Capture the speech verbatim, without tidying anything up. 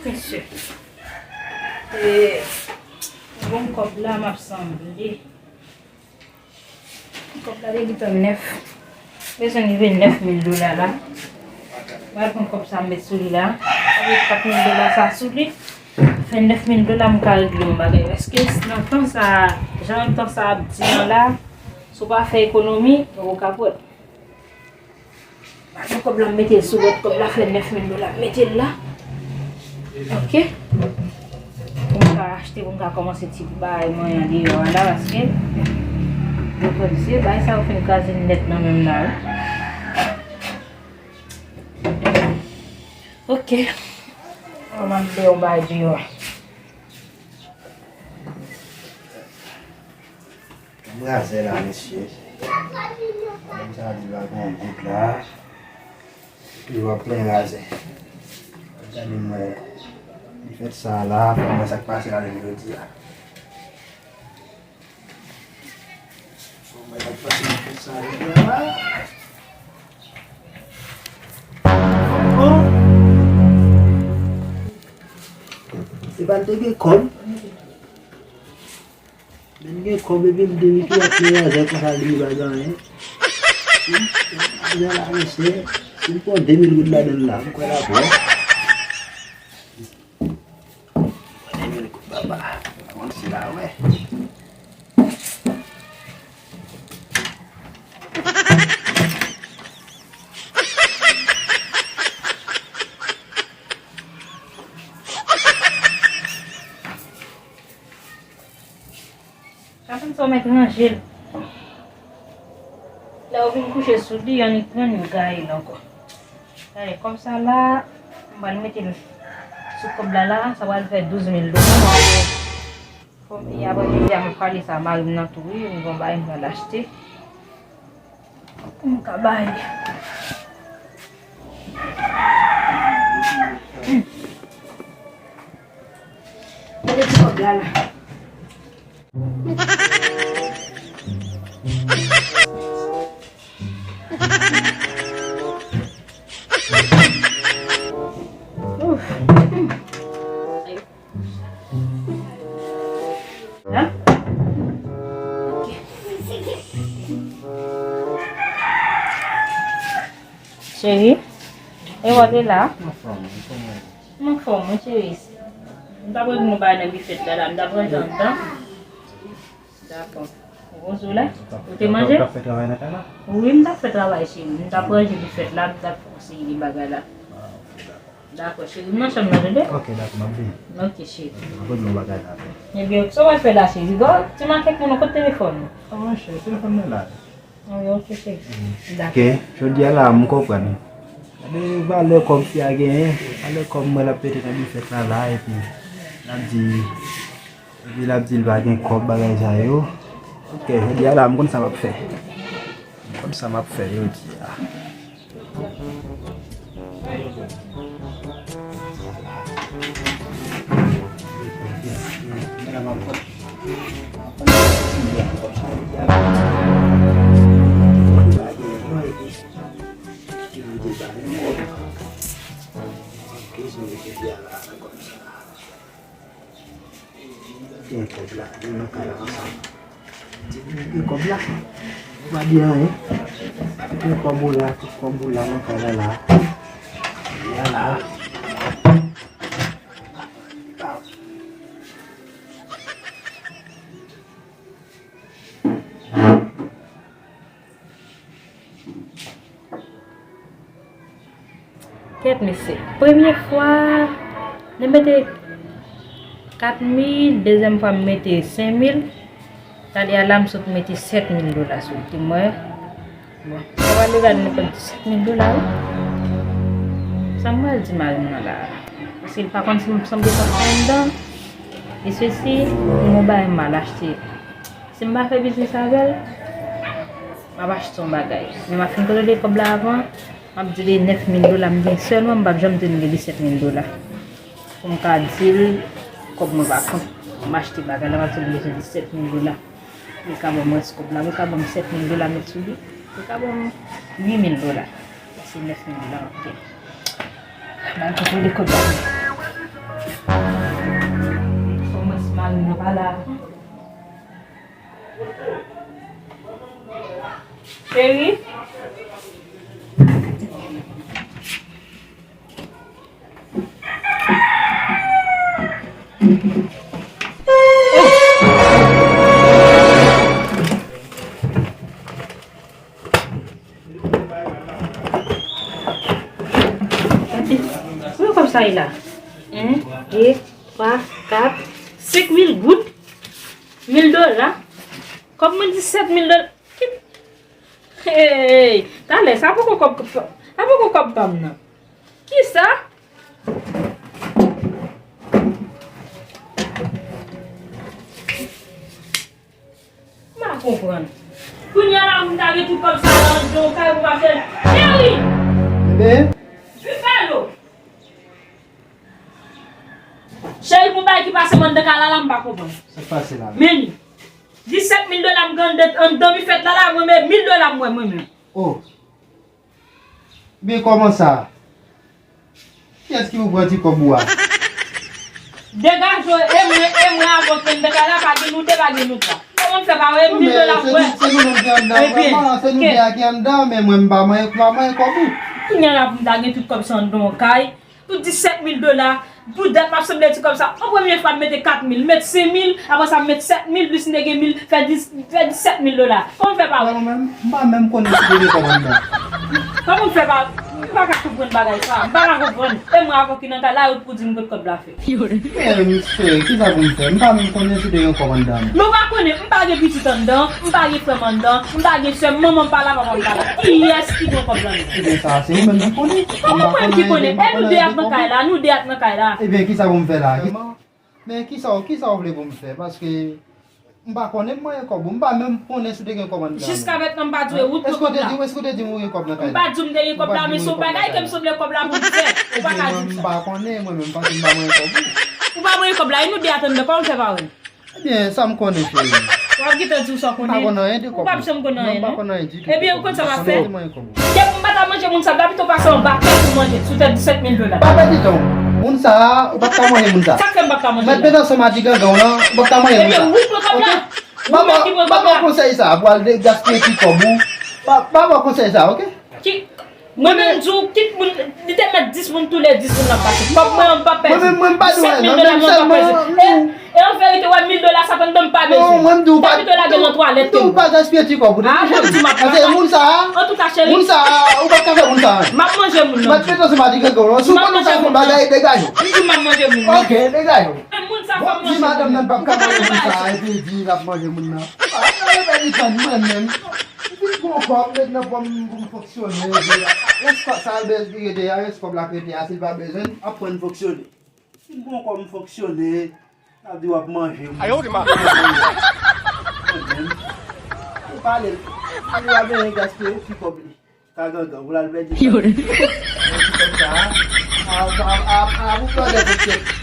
Mesye, e, bon, kòb la m ap sanble. Kòb la te gentan nèf. Bezwen rive nèf mil dola la. Mwen pran kòb sa m met sou li la. Avèk kat mil dola sa sou li. Fè nèf mil dola m ka regle yon bagay. Paske nan tan sa, jan tan sa ap di an la, si w pa fè ekonomi, ou ka pran. Kòb la m mete l sou lòt kòb la, fè nèf mil dola m mete l la. Ok. Pou m ka achte, pou m ka kòmanse ti bagay mwen an deyò a la, paske mwen konn se bagay sa yo fin kraze m nèt nan men m la wi. Ok. An m ap fè yon bagay deyò a. Gade razè la, mesye. Madanm sa di l pa gen yon goud la. Epi w ap plenn razè. Gade m wè. Li fèt sa la, fò m wè sa k pase la menm jodi a. Fò m wè sa k pase nan fèt sa jodi a la. Oh! Se pa l te gen kòb. Men gen kòb epi m te wi ki ap peye avè konsa li pa gen anyen. Wi, ajan la mesye, si m pran de mil goud ladan l la, m kwè l ap wè. De mil goud papa, m pa konn si l a wè. Sa konn sa w mèt ranje l. Lè w vin kouche sou li, annik pran l, yo gaye l ankò. Gade, kòb sa la, m pral mete l sou kòb la la, sa pral fè douz mil dola. Fò m, e apre midi a, m ap pale sa mari m nan tou, wi, m gon bagay m pral achte. Pou m ka bay. Mete ti kòb la la. Ouf. Hein? Ok. Cheri, e w ale la? M anfòm, wi, cheri. M t ap rele nou bay nan bifèt la, la. M t ap ranje anndan. Dakò. Ou konn sou la? Ou te manje? Ou t ap fè travay nan kay la? Wi, m t ap fè travay, cheri. M t ap ranje bifèt la, m t ap fè yon seri de bagay la. Ah, ok, dakò. Dakò, cheri, m nan chanm nan, tande? Ok, dakò, m ap vini. Ok, cheri. M ap regle yon bagay la, apre. Ebyen, sa w al fè la, cheri? Gò, ti makèk moun, kote telefòn ou? Ah, monchè, telefòn mwen la. Ah, wi, ok, cheri. Dakò. Ok, jodi a la, m konprann. Gade valè kòb fi a genyen, valè kòb mwen l ap pete nan bifèt la, la, epi l ap di, epi l ap di l pa gen kòb, bagay sa yo. Ok, jodi a la, m konn sa m ap fè. M konn sa m ap fè jodi a. Gen kòb la, nou nan kay la ansanm. Gen kòb la. Ou pa di anyen. Gen kòb ou la, tout kòb ou la nan kay la la. Vwala. Kèt mesye. Premye fwa, nou mete kat mil, dezyèm fwa m mete senk mil. Talè a la m sot mete sèt mil dola sou li. Te mwen, bon, sa va legal nou pran sèt mil dola wi. Sa m pral di mari m nan la? Paske l pa konn si m sanble sa anndan. E sesi, m gon bagay m al achte. Si m pa fè biznis avè l, m ap achte yon bagay. Men m ap fin kontwole kòb la avan, m ap di li nèf mil dola m gen sèlman, m p ap janm di l m gen disèt mil dola. Pou m ka di l, kòb mwen pa kont, m achte bagay la, m ap di l m bezwen disèt mil dola. Li ka ban m rès kòb la, li ka ban m sèt mil dola met sou li, li ka ban m uit mil dola. Se nèf mil dola m ap gen. M al kontwole kòb la. Nan pa la. Cheri. Konbyen kòb sa ye la? En, de, twa, kat, senk mil goud. Mil dola. Kòb mwen disèt mil dola. Hey, talè, sa poko kòb, sa poko kòb pa m nan. Kisa? M pa konprann. Kounye a la, moun ta gen tout kòb sa nan yon kay pou pa fè. Cheri! Bebe? Wi, Falo! Cheri, pou bagay ki pase m anndan kay la, la, m pa konprann. Sa k pase la? Men li. Disèt mil dola m gen anndan, anndan mi fèt la, la, mwen, men mil dola m wè, mwen menm. Oh. Byen, kòman sa? Kiyès ki pou pran ti kòb ou a? Degaje w, e mwen, e mwen avè w ki anndan kay la, pa gen nou de, pa gen nou twa. Kòman m fè pa wè mil dola m wè? Se nou, se nou menm ki anndan, vrèman, se nou de a ki anndan, men mwen m pa manyen, m pa manyen kòb ou. Kounye a la pou m ta gen tout kòb sa anndan yon kay, pou disèt mil dola, pou dat m ap sanble ti kòb sa, an premye fwa m mete kat mil, m met senk mil, apre sa m met sèt mil, plis m te gen mil, fè dis, fè disèt mil dola. Kòman m fè pa wè? Mwen menm, m pa menm konnen si te gen kòb anndan. Kòman m fè pa, m pa ka konprann bagay sa, m pa ka konprann. E mwen avè w ki nan kay la, yo pou di m kot kòb la fèt. Men, mesye, kisa pou m fè? M pa menm konnen si te gen kòb anndan. Men w pa konnen, m pa gen pitit anndan, m pa gen frè m anndan, m pa gen sè m, manman m pa la, papa m pa la. Kiyès ki pran kòb la menm? Ebyen, sa, se ou menm ki konnen. Kòman mwen ki konnen? E nou de a k nan kay la, nou de a k nan kay la. Ebyen, kisa pou m fè la? Men kisa w, kisa w vle pou m fè? Paske m pa konnen m manyen kòb ou. M pa menm konnen si w te gen kòb anndan. Jiska mentnan m pa di w e ou t pran kòb la. Èske w te di m, èske w te di m ou gen kòb nan kay la? M pa di w m te gen kòb la, men se yon bagay ke m sanble kòb la pou m fè. Ou pa ka di m sa. Ebyen, mwen, m pa konnen, mwen menm, paske m pa manyen kòb ou. Ou pa manyen kòb la, e nou de a t anndan, kòman w fè pa wè m? Ebyen, sa m konnen, cheri. W ap gentan di w sa w konnen. M pa konn anyen de kòb ou. Ou p ap janm konn anyen, non? M pa konn anyen ditou. Ebyen, ou konn sa m ap fè? Depi m pa ta manje moun sa, m ta pito pase anba tèt ou manje, sou tèt disèt mil dola. Pa pèdi tan w. Moun sa a, ou p ap ka manje moun sa. Sa k fè m p ap ka manje l? Mèt met ansanm a ti gangan w lan, ou p ap ka manje moun sa. Ebyen, ou pran kòb la. Ou menm ki pran kòb la. Pa ba w konsèy sa, pou al de-, gaspiye ti kòb ou. Pa, pa ba w konsèy sa, oke? Ki, mwen menm di w, kit moun, li te mèt dis moun, tou le dis moun l ap pase. Kòb mwen an m p ap pèdi. Mwen menm, mwen m pa di w anyen, non, men m sèlman. E, e an verite, wè mil dola sa t anndan m pa bezwen. Non, mwen m di w pa, m pito lage nan twalèt ke m di w pa gaspiye ti kòb ou. A, mwen m di w m ap manje. Paske moun sa a, antouka, cheri, moun sa a, ou p ap ka fè moun sa a anyen. M ap manje moun nan. Mèt met ansanm a ti gangan w lan. Si w konnen w ka fè bagay, degaje w. M di w m ap manje moun nan. Oke, degaje w. Moun sa fò m manje. Bon, di madanm nan l p ap ka manje moun sa a, epi l di l ap manje moun nan. A, sa yo pèdi tan mwen menm. M fin pran kòb, met nan pòm pou m fonksyone. Rès kòb sa, bèz ki rete a, rès kòb la k rete a, si l pa bezwen, aprann fonksyone. Fin pran kòb, m fonksyone, l ap di w ap manje moun. Ayo, di ma. Ou pale, ou pa bezwen gaspiye ti kòb li. Ka gangan, ou l al pèdi tan. Yo. Ti kòb sa a, a, a, a, a, ou pran de fonksyone.